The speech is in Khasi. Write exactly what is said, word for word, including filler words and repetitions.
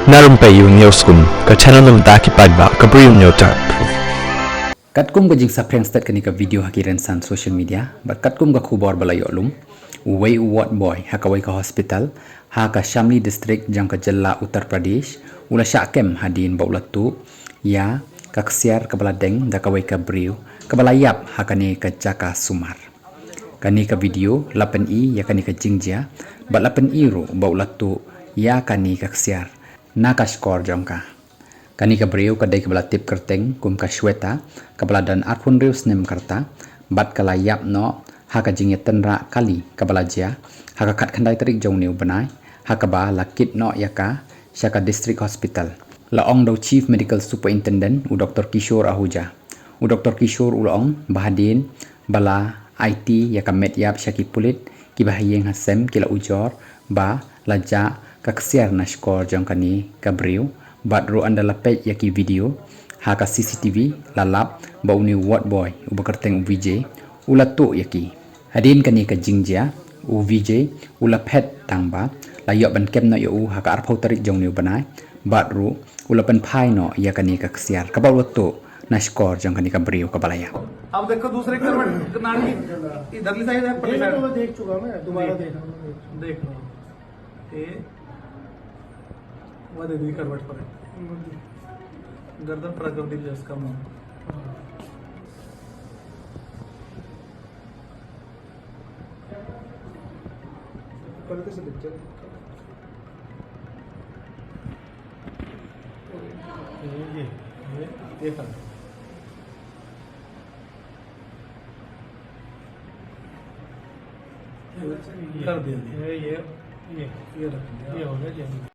Na Rympei U News Room, ka channel na bynta ki paidbah ka Bri U News Channel. Katkum ka jingsaphriang stet kane ka video ha ki rynsan social media, bad katkum ka khubor ba la ïoh lum, uwei u ward boy ha kawei ka hospital ha ka Shamli district jong ka jylla Uttar Pradesh u la shah kem hadien ba u la tuh ïa ka ksiar kaba la deng da kawei ka briew kaba la ïap ha kane ka jaka sumar. Kane ka video la pyni ïa kane ka jingjia bad la pyni ruh ba u la tuh ïa kane ka ksiar na ka shkor jong ka. Kane ka briew ka dei kaba la tip kyrteng kum ka Shweta, kaba la don arphew hynriew snem ka rta, bad ka la ïap noh ha ka jingïatynrah kali kaba la jia ha ka khatkhyndai tarik jong une u bnai, ha kaba la kit noh ïa ka sha ka District Hospital, la ong da u Chief Medical Superintendent u Doctor Kishore Ahuja. U Doctor Kishore u la ong ba hadien ba la aiti ïa ka met ïap sha ki pulit, kiba ha ïing ha sem ki la ujor ba la jah ka ksiar na shkor jong kane ka briew, bad ruh ynda la peit ïa ki video ha ka C C T V la lap ba une u ward boy uba kyrteng u Vijay u la tuh ïa ki. Hadien kane ka jingjia, u Vijay u la phet tang ba la ïoh ban kem noh ïa u ha ka arphew tarik jong une u bnai, bad ruh u la pynphai noh ïa kane ka ksiar kaba u la tuh na shkor jong kane ka briew kaba la ïap. अब देखो दूसरे करवट नाड़ी इधरली साइड है, ये तो मैं देख चुका, मैं दोबारा देख रहा हूँ। देख लो। ये वो दे दी करवट पर है। गर्दन पर गर्दन जैसे कम हो। हल्के से पिक्चर। ये, ये, ये, ये कर। कर दिया। ये, ये, ये, ये रख दिया। ये हो गया जी।